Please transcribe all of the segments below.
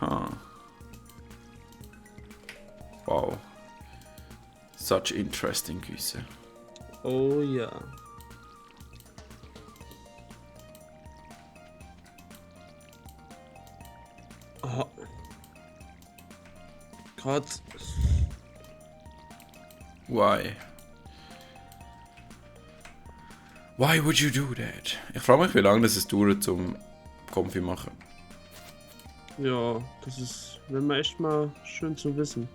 Huh. Wow. Such interesting Güsse. Oh ja. Oh. Gott. Why? Why would you do that? Ich frage mich, wie lange es dauert zum Konfi machen. Ja, das wäre mir echt mal schön zu wissen.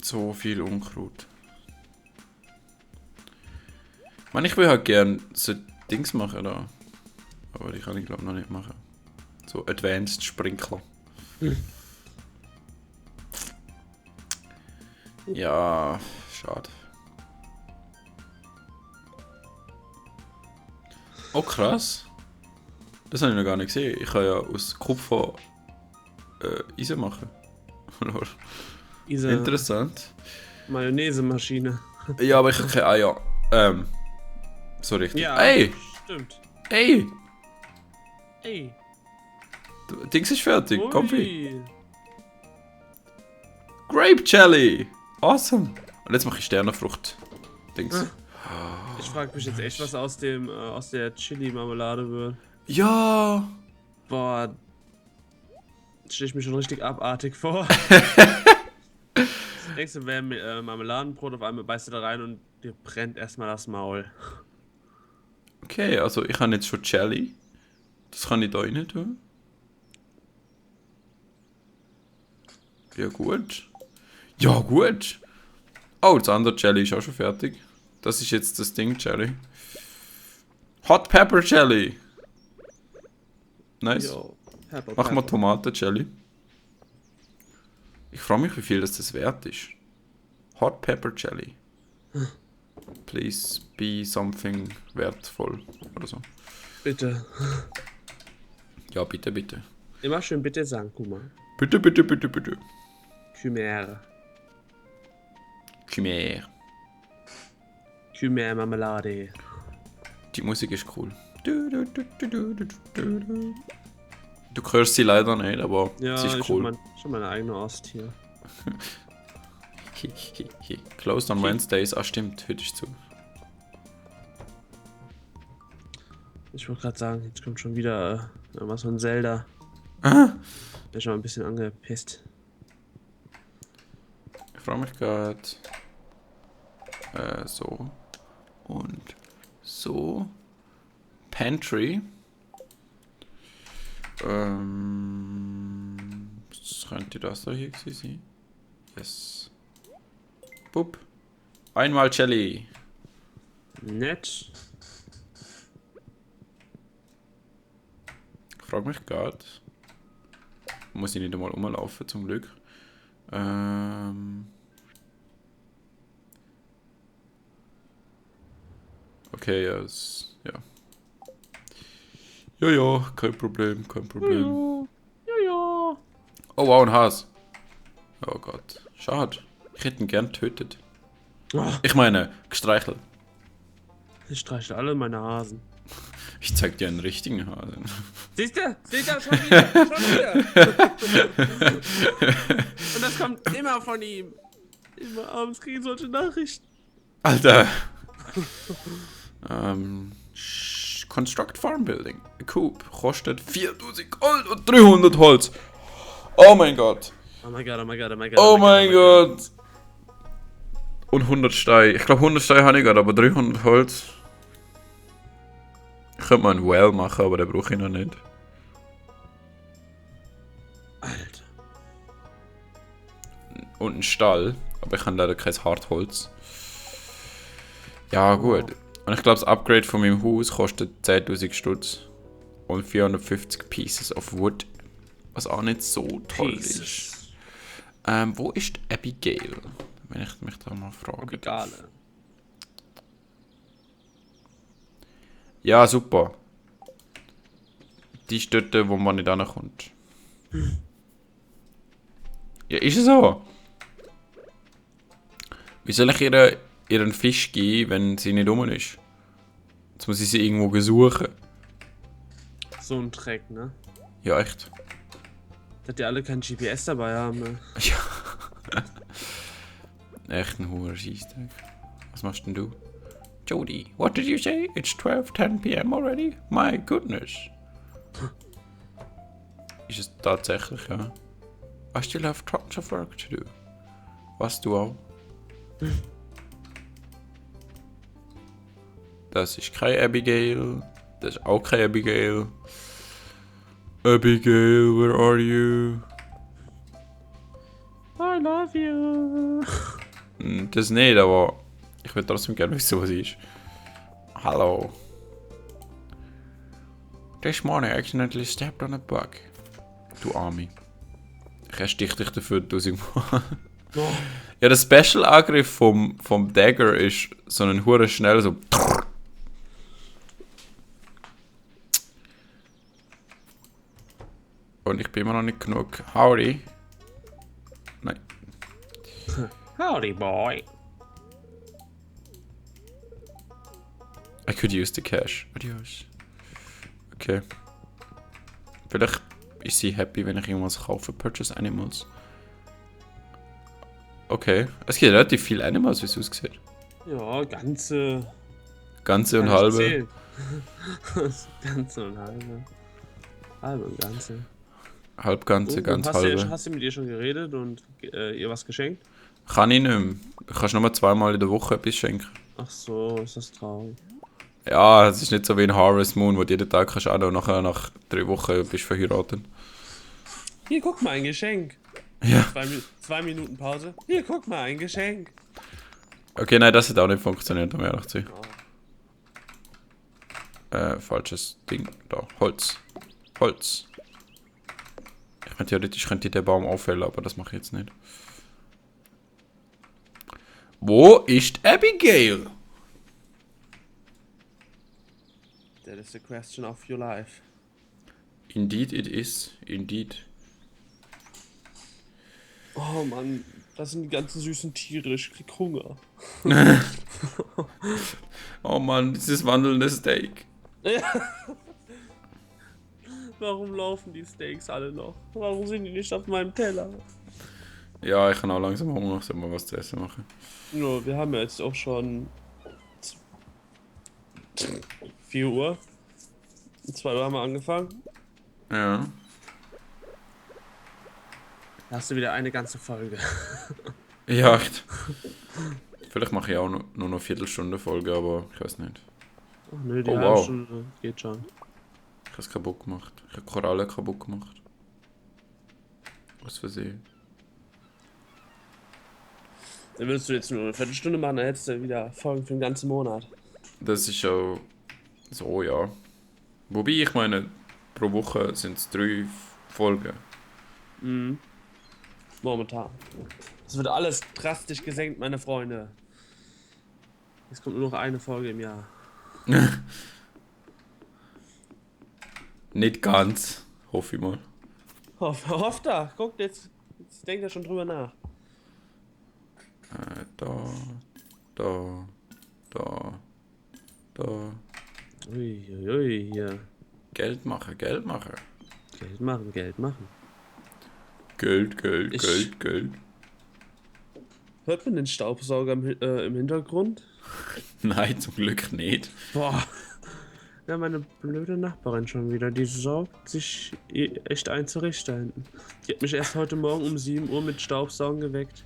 So viel Unkraut. Ich will halt gern so Dings machen da. Aber die kann ich glaube noch nicht machen. So Advanced Sprinkler. Ja, schade. Oh krass. Das habe ich noch gar nicht gesehen. Ich kann ja aus Kupfer Eisen machen. Interessant. Mayonnaise-Maschine. Ja, aber ich habe keine Eier. So richtig. Ja, Ey! stimmt. Ey! Ey. Dings ist fertig. Ui. Konfi. Grape Jelly! Awesome! Und jetzt mache ich Sternenfrucht. Dings. Ich frage mich jetzt echt, was aus der Chili-Marmelade wird. Ja! Boah. Stelle ich mir schon richtig abartig vor. Denkst du, wäre Marmeladenbrot, auf einmal beißt du da rein und dir brennt erstmal das Maul. Okay, also ich habe jetzt schon Jelly. Das kann ich da rein tun. Ja, gut. Ja, gut. Oh, das andere Jelly ist auch schon fertig. Das ist jetzt das Ding, Jelly. Hot Pepper Jelly. Nice. Yo, Mach mal Tomaten-Jelly. Ich frage mich, wie viel das wert ist. Hot Pepper Jelly. Please be something wertvoll oder so. Bitte. Ja, bitte, bitte. Immer schön bitte sagen, guck mal. Bitte, bitte, bitte, bitte. Chimère. Chimère. Chimère Marmelade. Die Musik ist cool. Du hörst sie leider nicht, aber Ja, sie ist ich cool. hab schon meine eigene Ost hier. Closed on Wednesdays. Ah, stimmt, heute ist zu. Ich wollte gerade sagen, jetzt kommt schon wieder was von Zelda. Ah. Bin schon mal ein bisschen angepisst. Ich frage mich gerade. So. Und so. Pantry. Könnte das da hier gewesen sein? Yes. Bup. Einmal Jelly. Nett. Ich frage mich gerade. Muss ich nicht einmal rumlaufen, zum Glück. Okay, ja, ja. Ja, ja, kein Problem, kein Problem. Ja. Oh wow, ein Has. Oh Gott, schade. Ich hätte ihn gern getötet. Oh, Ich meine, gestreichelt. ich streichle alle meine Hasen. Ich zeig dir einen richtigen Hasen. Siehst du? Schon wieder. Und das kommt immer von ihm. Immer abends kriege ich solche Nachrichten. Alter. Construct Farm Building. A Coop kostet 4000 Gold und 300 Holz. Oh mein Gott. Oh mein Gott, oh mein Gott, oh mein Gott. Oh mein Gott. Und 100 Steine. Ich glaube 100 Steine habe ich gerade, aber 300 Holz. Ich könnte mal ein Well machen, aber den brauche ich noch nicht. Alter. Und einen Stall, aber ich habe leider kein Hartholz. Ja gut. Und ich glaube das Upgrade von meinem Haus kostet 10.000 Stutz. Und 450 Pieces of Wood. Was auch nicht so toll ist. Wo ist Abigail? Wenn ich mich da mal frage. Egal. Ja, super. Die ist dort, wo man nicht rankommt. Ja, ist es so. Wie soll ich ihr ihren Fisch geben, wenn sie nicht rum ist. Jetzt muss ich sie irgendwo suchen. So ein Dreck, ne? Ja, echt. Dass die alle kein GPS dabei haben, ne? Ja. Echt ein hoher Scheissdreck. Was machst denn du? Jody, what did you say? It's 12:10 p.m. already? My goodness. Ist es tatsächlich, ja. I still have tons of work to do. Was du auch? Das ist kein Abigail. Das ist auch kein Abigail. Abigail, where are you? I love you. Das nicht, aber ich würde trotzdem gerne wissen, was sie ist. Hallo. This morning I accidentally stepped on a bug. Du Arme. Ich erstich dich dafür 1000-mal. Oh. Ja, der Special-Angriff vom Dagger ist so ein hure schnell so. Und ich bin immer noch nicht genug. Howdy. Nein. Howdy, boy. I could use the cash. Adios. Okay. Vielleicht ist sie happy, wenn ich irgendwas kaufe. Purchase Animals. Okay. Es gibt relativ viele Animals, wie es aussieht. Ja, ganze. Ganze und Kann ich halbe. zählen. Ganze und halbe. Halbe und ganze. Halb ganze, ganz halbe. Hast du mit ihr schon geredet und ihr was geschenkt? Kann ich nicht mehr. Du kannst nur 2-mal in der Woche etwas schenken. Ach so, ist das traurig. Ja, es ist nicht so wie ein Harvest Moon, wo du jeden Tag kannst und nachher nach 3 Wochen bist du verheiratet. Hier, guck mal, ein Geschenk. Ja. 2 Minuten Pause. Hier, guck mal, ein Geschenk. Okay, nein, das hat auch nicht funktioniert, um ehrlich zu sein. Oh. Falsches Ding. Da. Holz. Holz. Ich meine, theoretisch könnte ich den Baum auffällen, aber das mache ich jetzt nicht. Wo ist Abigail? That is the question of your life. Indeed it is. Indeed. Oh Mann, das sind die ganzen süßen Tiere, ich krieg Hunger. Oh Mann, dieses wandelnde Steak. Warum laufen die Steaks alle noch? Warum sind die nicht auf meinem Teller? Ja, ich kann auch langsam Hunger, soll mal was zu essen machen. Ja, wir haben ja jetzt auch schon 4 Uhr. 2 Uhr haben wir angefangen. Ja. Da hast du wieder eine ganze Folge. Ja, echt. Vielleicht mache ich auch nur noch eine Viertelstunde Folge, aber ich weiß nicht. Ach nö, die Oh, halbe wow. Stunde geht schon. Ich habe es kaputt gemacht. Ich habe Koralle kaputt gemacht. Aus Versehen. Dann würdest du jetzt nur eine Viertelstunde machen, dann hättest du wieder Folgen für den ganzen Monat. Das ist auch so, ja. Wobei, ich meine, pro Woche sind es 3 Folgen. Mhm. Momentan. Es wird alles drastisch gesenkt, meine Freunde. Es kommt nur noch eine Folge im Jahr. Nicht ganz, hoffe ich mal. Hofft er. Guckt, jetzt denkt er schon drüber nach. Da. Uiuiui, hier. Geld machen. Geld machen, Geld machen. Geld. Hört man den Staubsauger im Hintergrund? Nein, zum Glück nicht. Boah. Ja, meine blöde Nachbarin schon wieder. Die saugt sich echt ein zurecht da hinten. Die hat mich erst heute Morgen um 7 Uhr mit Staubsaugen geweckt.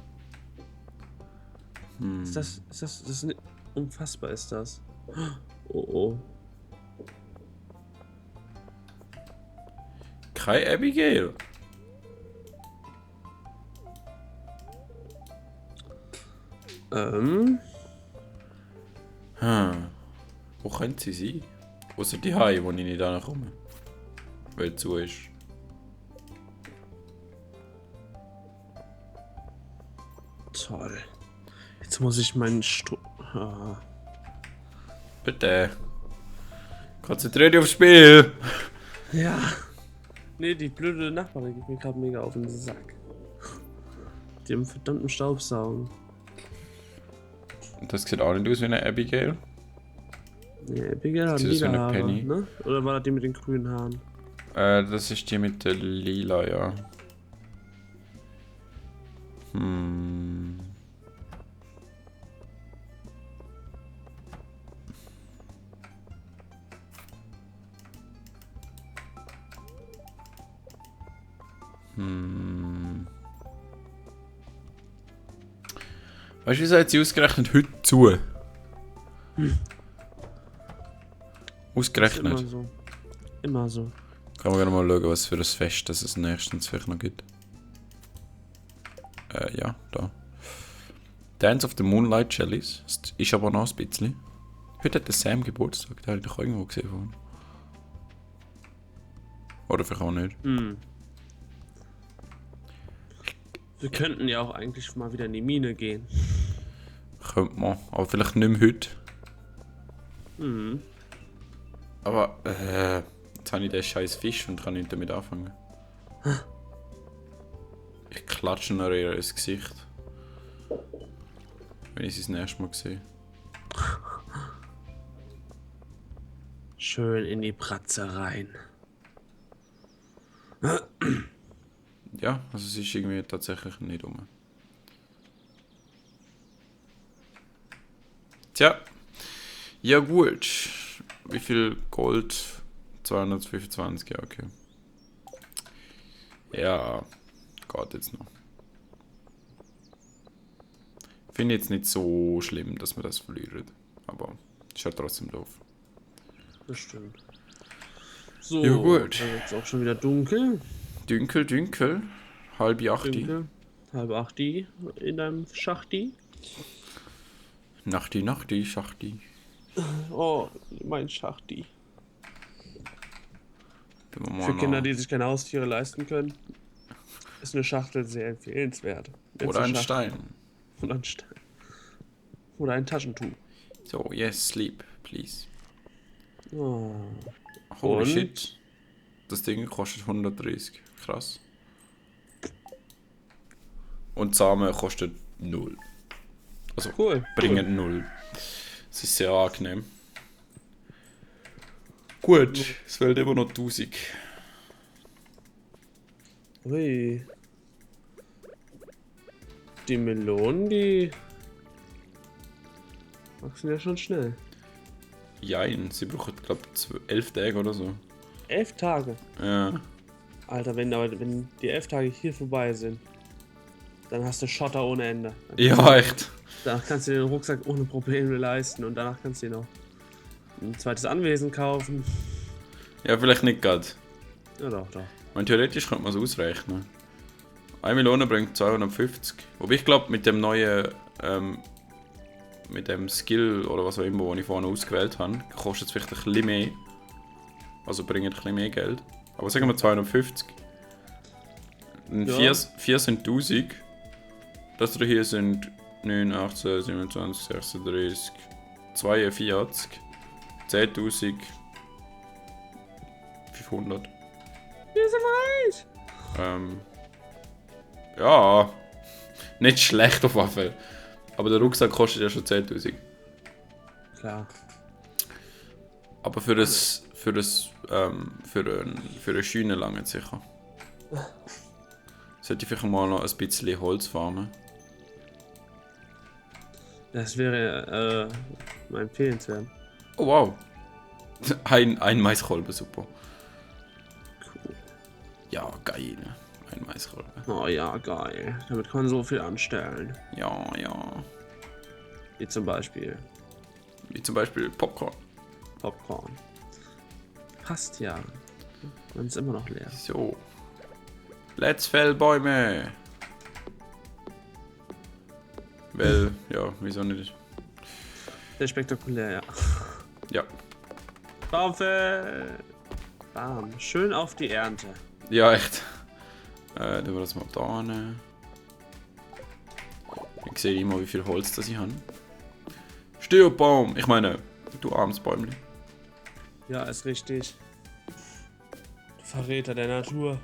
Ist das nicht unfassbar ist das. Oh. Kein Abigail. Wo könnte sie sein? Außer die Haie, wo ich nicht ankomme. Weil zu ist. Toll. Jetzt muss ich meinen Bitte. Konzentrier dich aufs Spiel. Ja. Nee, die blöde Nachbarin geht mir gerade mega auf den Sack. Die haben verdammten Staubsaugen. Das sieht auch nicht aus wie eine Abigail. Nee, Abigail hat Sieht aus wie lila eine Haare, Penny. ne? Oder war das die mit den grünen Haaren? Das ist die mit der lila, ja. Hm. Weißt du, wieso hat sie ausgerechnet heute zu? Ist immer Ausgerechnet. so. Immer so. Kann man gerne mal schauen, was für ein Fest das es nächstens vielleicht noch gibt. Ja, da. Dance of the Moonlight Jellies. Das ist aber noch ein bisschen. Heute hat der Sam Geburtstag, den habe ich doch irgendwo gesehen vorhin. Oder vielleicht auch nicht. Wir könnten ja auch eigentlich mal wieder in die Mine gehen. Könnte man. Aber vielleicht nicht mehr heute. Mhm. Aber, jetzt habe ich den scheiß Fisch und kann nicht damit anfangen. Ich klatsche noch ihr ins Gesicht. Wenn ich sie das nächste Mal sehe. Schön in die Bratze rein. Ja, also es ist irgendwie tatsächlich nicht um. Tja. Ja gut. Wie viel Gold? 225, ja okay. Ja, geht jetzt noch. Finde jetzt nicht so schlimm, dass wir das verlieren. Aber ist ja trotzdem doof. Das stimmt. So, Ja, gut. dann wird es auch schon wieder dunkel. Dünkel, dünkel. Halb achti. Dunkel. 7:30 in deinem Schachti. Nachti, nachti, schachti. Oh, mein Schachti. Gehen wir mal Für Kinder, noch- die sich keine Haustiere leisten können, ist eine Schachtel sehr empfehlenswert. Oder ein Schachtel- Stein. Oder ein Stein. Oder ein Taschentuch. So, yes, sleep, please. Oh. Holy Und? shit. Das Ding kostet 130. Krass. Und Samen kostet 0. Also Cool. bringen 0. Es ist sehr angenehm. Gut, es fehlt immer noch 1000. Ui. Die Melonen, die wachsen ja schon schnell. Jein, sie brauchen, glaube ich, 11 Tage oder so. 11 Tage. Ja. Alter, wenn die 11 Tage hier vorbei sind, dann hast du Schotter ohne Ende. Ja, echt. Danach kannst du dir den Rucksack ohne Probleme leisten und danach kannst du dir noch ein zweites Anwesen kaufen. Ja, vielleicht nicht gerade. Ja, doch, doch. Man, theoretisch könnte man es ausrechnen. 1 Million bringt 250. Wobei ich glaube, mit dem neuen, mit dem Skill oder was auch immer, den ich vorhin ausgewählt habe, kostet es vielleicht ein bisschen mehr. Also bringt ein bisschen mehr Geld. Aber sagen wir 250. Ja. 4 sind 1000. Das hier sind 9, 18, 27, 36, 42, 10.000, 500. Wir sind reich! Ja, nicht schlecht auf jeden Fall. Aber der Rucksack kostet ja schon 10.000. Klar. Aber für eine Schiene lange sicher. Sollte ich vielleicht mal noch ein bisschen Holz farmen. Das wäre mal empfehlenswert. Oh wow. Ein Maiskolben, super. Cool. Ja, geil. Ein Maiskolben. Oh ja, geil. Damit kann man so viel anstellen. Ja, ja. Wie zum Beispiel Wie zum Beispiel Popcorn. Popcorn. Passt ja. Man ist immer noch leer. So. Let's fell Bäume. Weil, ja, wieso nicht? Sehr spektakulär, ja. Ja. Baumfell! Bam. Schön auf die Ernte. Ja, echt. Dann wir das mal da nehmen. Ich sehe immer, wie viel Holz das ich habe. Stirb, Baum! Ich meine, du armes Bäumli. Ja, ist richtig. Du Verräter der Natur.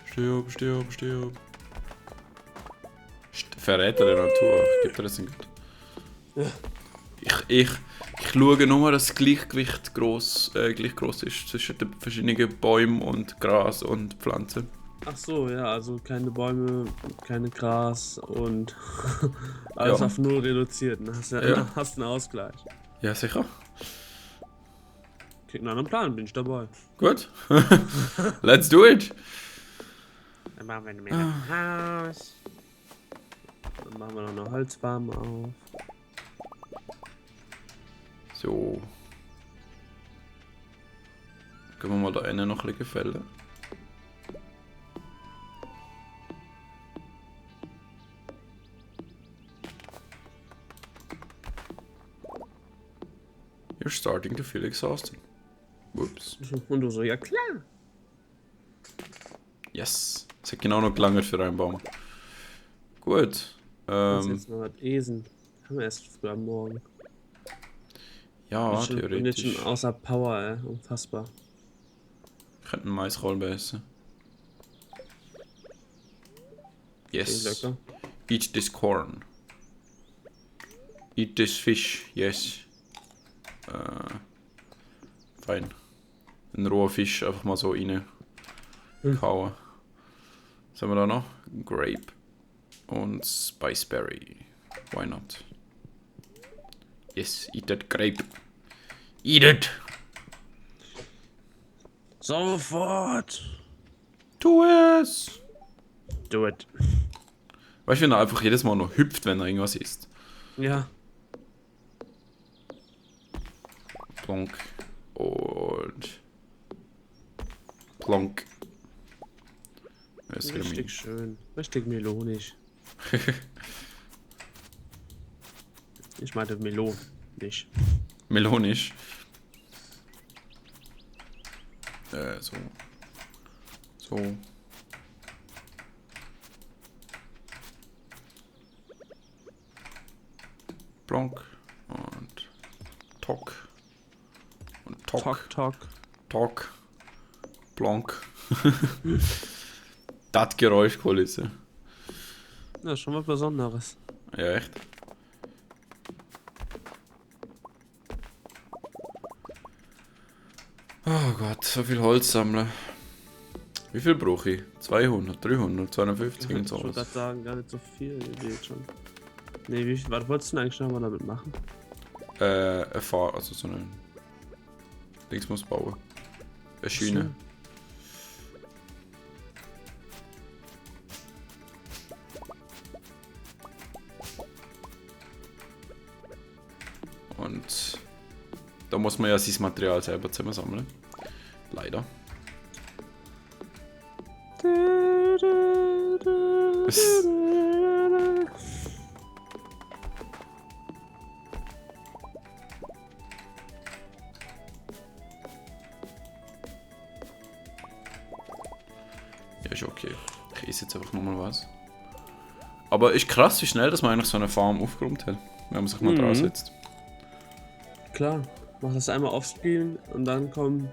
Stirb, stirb, stirb. Verräter der Natur. Ich gebe dir das nicht. Ja. Ich schaue nur, dass das Gleichgewicht gleich groß ist zwischen den verschiedenen Bäumen und Gras und Pflanzen. Ach so, ja, also keine Bäume, keine Gras und alles Ja. auf null reduziert. Dann hast du einen Ausgleich. Ja, sicher. Krieg einen anderen Plan, bin ich dabei. Gut. Let's do it. Dann machen wir mehr Haus. Dann machen wir noch eine Holzfarm auf. So. Können wir mal da einen noch ein bisschen fällen. You're starting to feel exhausted. Whoops. Und du so, ja klar. Yes. Es hat genau noch gelangt für einen Baum. Gut. Das ist jetzt noch was Esen. Haben wir erst früh am Morgen. Ja, Und jetzt theoretisch. schon außer Power, ey. Unfassbar. Ich könnte einen Maiskolben essen. Yes. Lecker. Eat this corn. Eat this fish. Yes. Fein. Ein roher Fisch einfach mal so rein kauen. Was haben wir da noch? Grape. Und Spiceberry. Why not? Yes, eat that grape. Eat it! Sofort! Tu es! Do it. Weißt du, wenn er einfach jedes Mal noch hüpft, wenn er irgendwas isst? Ja. Plonk. Und. Plonk. Das ist Richtig schön. Richtig melonisch. Ich meinte Melon, nicht. melonisch. So. So. Plonk. Und. Tock. Und Tock. Talk, talk. Tock. Plonk. Das Geräuschkulisse. Ja, schon was Besonderes. Ja, echt. Oh Gott, so viel Holz sammeln. Wie viel brauche ich? 200, 300, 250 und Ich wollte sowas. gerade sagen, gar nicht so viel. Ihr seht schon. Nee, was wolltest du denn eigentlich noch mal damit machen? Also so eine Dings muss bauen. Eine Schiene. Und da muss man ja sein Material selber zusammensammeln. Leider. Ja, ist okay. Ich esse jetzt einfach nochmal was. Aber ist krass, wie schnell dass man eigentlich so eine Farm aufgeräumt hat, wenn man sich mal dran setzt. Klar, mach das einmal offscreen und dann kommen.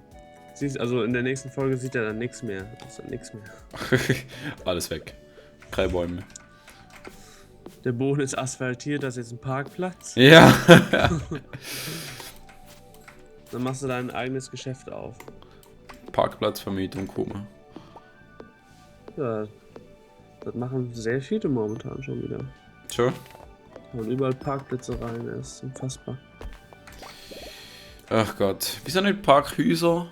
Also in der nächsten Folge sieht er dann nichts mehr. Also nichts mehr. Alles weg. Keine Bäume mehr. Der Boden ist asphaltiert, das ist jetzt ein Parkplatz. Ja. Dann machst du dein eigenes Geschäft auf. Parkplatzvermietung, Kuma. Ja, das machen sehr viele momentan schon wieder. Schon? Und überall Parkplätze rein, das ist unfassbar. Ach Gott. Wieso nicht Parkhäuser?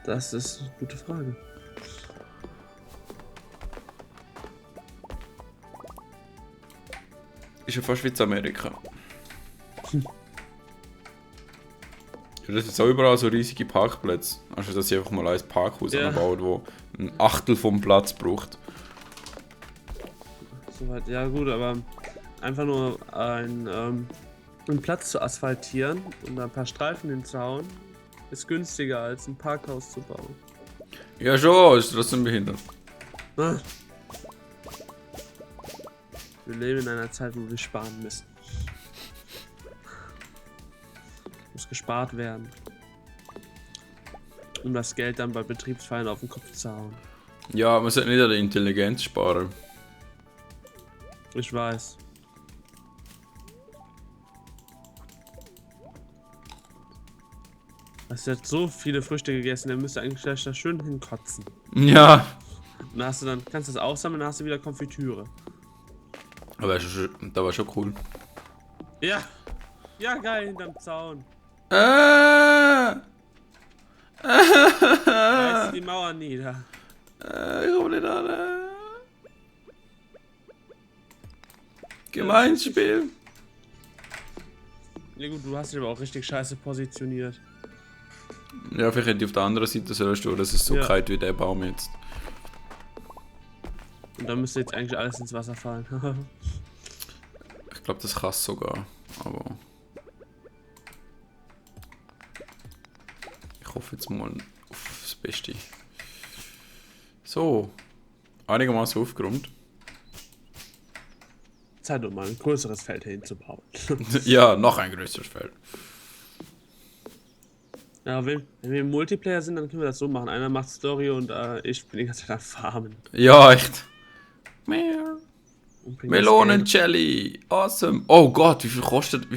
Das ist eine gute Frage. Ist ja fast wie in Amerika. Ja, das ist auch überall so riesige Parkplätze. Also dass sie einfach mal ein Parkhaus anbaut, wo ein Achtel vom Platz braucht. Soweit, ja gut, aber einfach nur einen Platz zu asphaltieren und ein paar Streifen hinzuhauen, ist günstiger als ein Parkhaus zu bauen. Ja schon, ist trotzdem behindert. Ah. Wir leben in einer Zeit, wo wir sparen müssen. Muss gespart werden. Um das Geld dann bei Betriebsfeiern auf den Kopf zu hauen. Ja, man sollte nicht an der Intelligenz sparen. Ich weiß. Hast jetzt so viele Früchte gegessen, der müsste eigentlich gleich da schön hinkotzen. Ja. Und dann kannst du das aufsammeln, dann hast du wieder Konfitüre. Aber da war schon cool. Ja. Ja, geil, hinterm Zaun. Reiß die Mauer nieder. Ich hab nicht an. Gemeinspiel. Ja gut, du hast dich aber auch richtig scheiße positioniert. Ja, vielleicht hätte ich auf der anderen Seite sollen stehen, dass es so Ja. kalt wie der Baum jetzt. Und dann müsste jetzt eigentlich alles ins Wasser fallen. Ich glaube, das kann sogar. Aber. Ich hoffe jetzt mal auf das Beste. So. Einigermaßen aufgeräumt. Zeit, um mal ein größeres Feld hinzubauen. Ja, noch ein größeres Feld. Ja, wenn wir im Multiplayer sind, dann können wir das so machen. Einer macht Story und ich bin die ganze Zeit am Farmen. Ja, echt. Mehr. Und bring das Melonen-Jelly. Awesome. Oh Gott, wie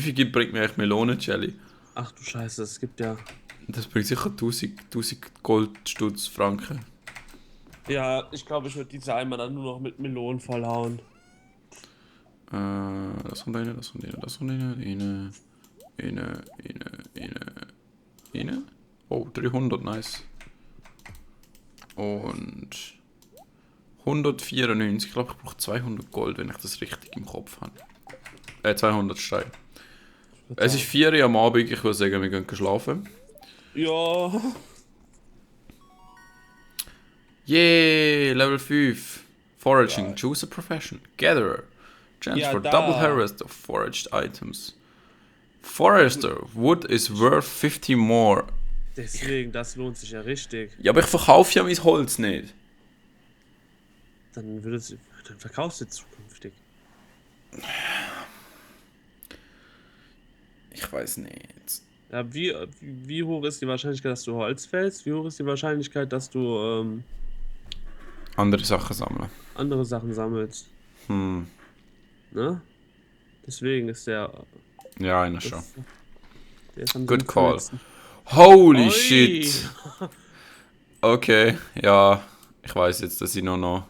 viel bringt mir eigentlich Melonen-Jelly? Geld. Ach du Scheiße, es gibt ja. Das bringt sicher 1000 Goldstutz Franken. Ja, ich glaube, ich würde diese einmal dann nur noch mit Melonen vollhauen. Das kommt eine, das kommt eine. Eine. Oh, 300, nice. Und 194, ich glaube, ich brauche 200 Gold, wenn ich das richtig im Kopf habe. 200 Steine. Es ist 4 Uhr am Abend, ich würde sagen, wir gehen schlafen. Ja. Yeah, Level 5. Foraging, choose a profession. Gatherer. Chance Ja, for da. double harvest of foraged items. Forester, wood is worth 50 more. Deswegen, das lohnt sich ja richtig. Ja, aber ich verkaufe ja mein Holz nicht. Dann verkaufst du zukünftig. Ich weiß nicht. Ja, wie hoch ist die Wahrscheinlichkeit, dass du Holz fällst? Wie hoch ist die Wahrscheinlichkeit, dass du Andere Sachen sammeln. andere Sachen sammelst? Ne? Deswegen ist der. Ja, einer schon. Der ist am Good call. sinnvollsten. Holy Ui. shit. Okay, ja. Ich weiß jetzt, dass ich nur noch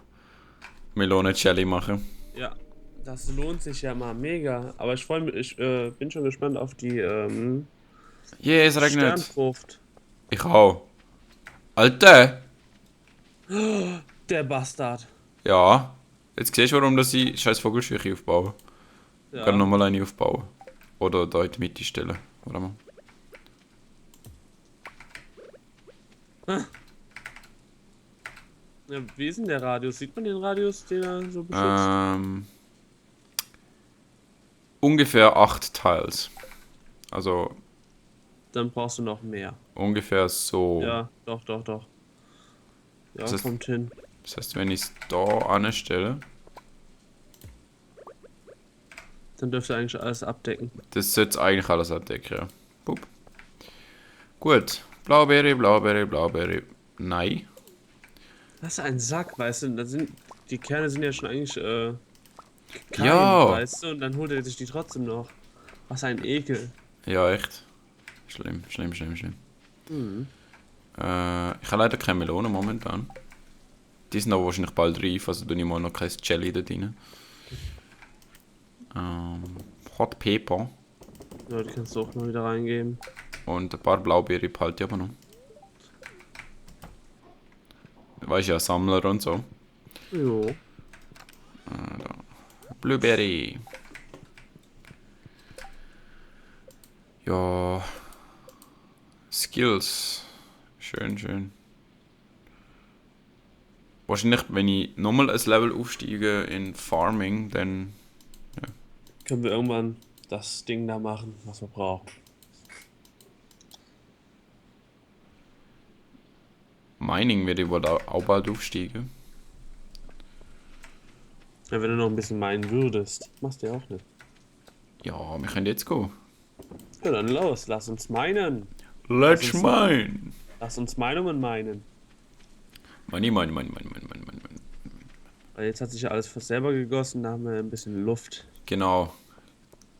Melonen-Jelly mache. Ja, das lohnt sich ja mal mega. Aber ich freue mich, ich bin schon gespannt auf die Yeah, es regnet. Sternfrucht. Ich auch. Alter! Der Bastard. Ja. Jetzt siehst du, warum dass ich scheiß Vogelscheuche aufbaue. Ich Ja. kann nochmal eine aufbauen. Oder da in die Mitte stellen. Warte mal. Ja, wie ist denn der Radius? Sieht man den Radius, den er so beschützt? Ungefähr 8 Tiles. Also Dann brauchst du noch mehr. ungefähr so. Ja, doch. Ja, Das ist- kommt hin. Das heißt, wenn ich es da anstelle, Dann dürfte eigentlich alles abdecken. das sollte eigentlich alles abdecken. Ja. Pup. Gut. Blaubeere. Nein. Das ist ein Sack, weißt du? Die Kerne sind ja schon eigentlich keim, Ja. weißt du? Und dann holt er sich die trotzdem noch. Was ein Ekel. Ja, echt. Schlimm. Mhm. Ich habe leider keine Melonen momentan. Die sind aber wahrscheinlich bald reif, also tue ich mal noch kein Jelly da drin. Hot Pepper Ja, die kannst du auch mal wieder reingeben. und ein paar Blaubeere behalte ich aber noch. Weißt ja, Sammler und so. Jo. Blueberry. Ja. Skills. Schön. Wahrscheinlich, wenn ich nochmal ein Level aufsteige in Farming, dann. Können wir irgendwann das Ding da machen, was wir brauchen. Mining werde ich wohl auch bald aufsteigen. Ja, wenn du noch ein bisschen meinen würdest. Machst du ja auch nicht. Ja, wir können jetzt gehen. Ja, dann los, lass uns meinen. Let's uns- mine! Lass uns Meinungen meinen. Money. Weil jetzt hat sich ja alles fast selber gegossen, da haben wir ein bisschen Luft. Genau,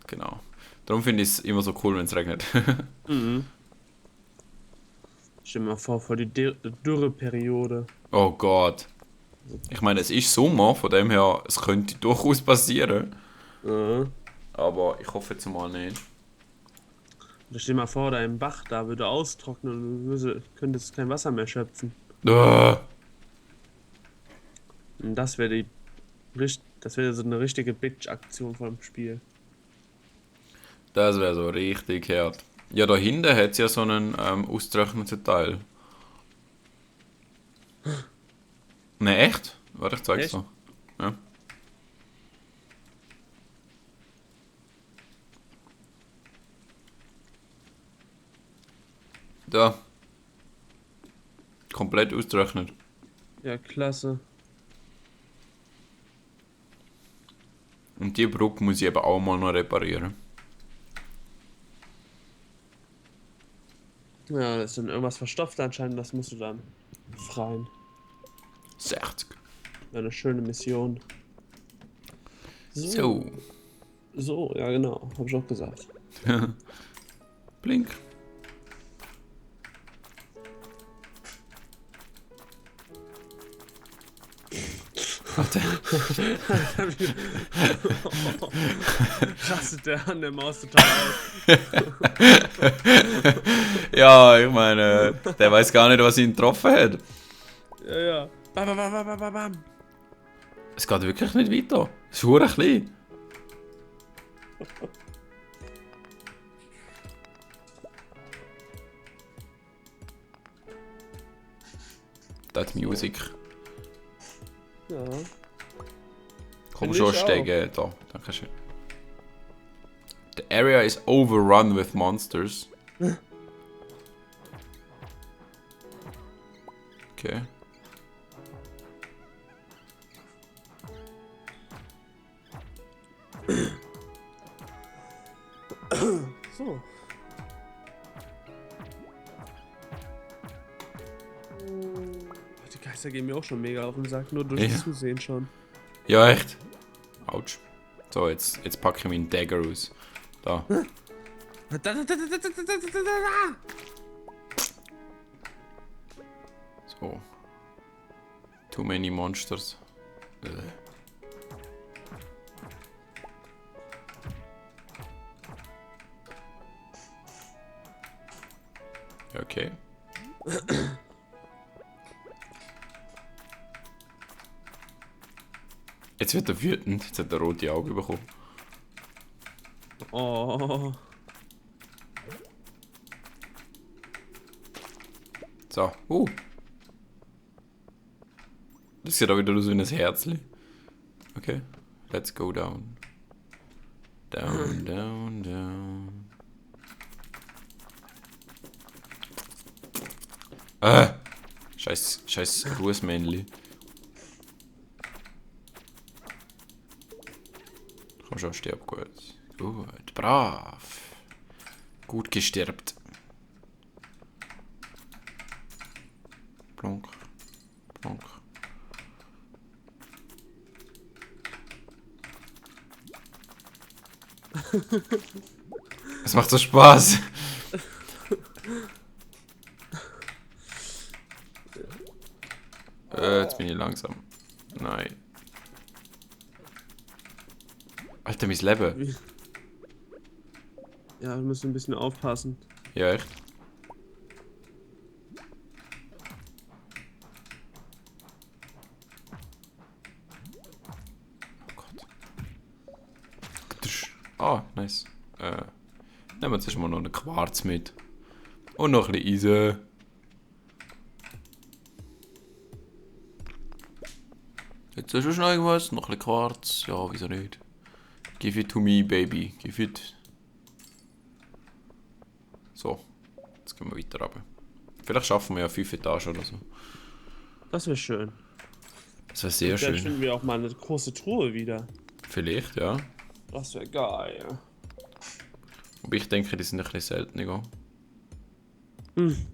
genau. Darum finde ich es immer so cool, wenn es regnet. Mhm. Stell dir mal vor die Dürreperiode. Oh Gott. Ich meine, es ist Sommer, von dem her, es könnte durchaus passieren. Ja. Aber ich hoffe jetzt mal nicht. Und stell dir mal vor, dein Bach da würde austrocknen und du könntest kein Wasser mehr schöpfen. Äh, Und das wäre so eine richtige Bitch-Aktion vom Spiel. Das wäre so richtig hart. Ja, da hinten hat es ja so einen ausgetrockneten Teil. Ne, echt? Warte, ich zeig's Echt? dir. Ja. Da. Komplett ausgetrocknet. Ja, klasse. Und die Brücke muss ich eben auch mal noch reparieren. Ja, da ist dann irgendwas verstopft anscheinend, das musst du dann freien. 60. Eine schöne Mission. So. So, ja genau, hab ich auch gesagt. Blink. Warte. Rastet der an der Maus total aus. Ja, ich meine, der weiß gar nicht, was ihn getroffen hat. Ja, ja. Bam, bam, bam, bam, bam, bam. Es geht wirklich nicht weiter. Es ist verdammt klein. Das Musik. Ja. Komm Find schon, ich auch. steigen. Da, danke schön. The area is overrun with monsters. Okay. So. Die Geister gehen mir auch schon mega auf den Sack, nur durch Ja. das Zusehen schon. Ja, echt. Autsch. So, jetzt packe ich meinen Dagger aus. Da. So. Too many monsters. Okay. Jetzt wird er wütend. Jetzt hat er rote Augen bekommen. Oh. So. Das sieht auch wieder aus wie ein Herzli. Okay. Let's go down. Down, down, down. Scheiß Ruhesmännli. Komm schon, stirb gut. Gut, brav. Gut gestirbt. Plonk. Plonk. Es macht so Spaß. Jetzt bin ich langsam. Nein. Alter, mein Leben. Ja, wir müssen ein bisschen aufpassen. Ja, echt? Oh Gott. Ah, nice. Nehmen wir jetzt mal noch einen Quarz mit. Und noch ein bisschen Eisen. Jetzt ist schon noch irgendwas. Noch ein bisschen Quarz. Ja, wieso nicht? Give it to me, baby. Give it. So. Jetzt gehen wir weiter runter. Vielleicht schaffen wir ja 5 Etagen oder so. Das wäre schön. Das wäre sehr Dann schön. finden wir auch mal eine große Truhe wieder. Vielleicht, ja. Das wäre geil. Aber ich denke, die sind ein bisschen seltener. Hm.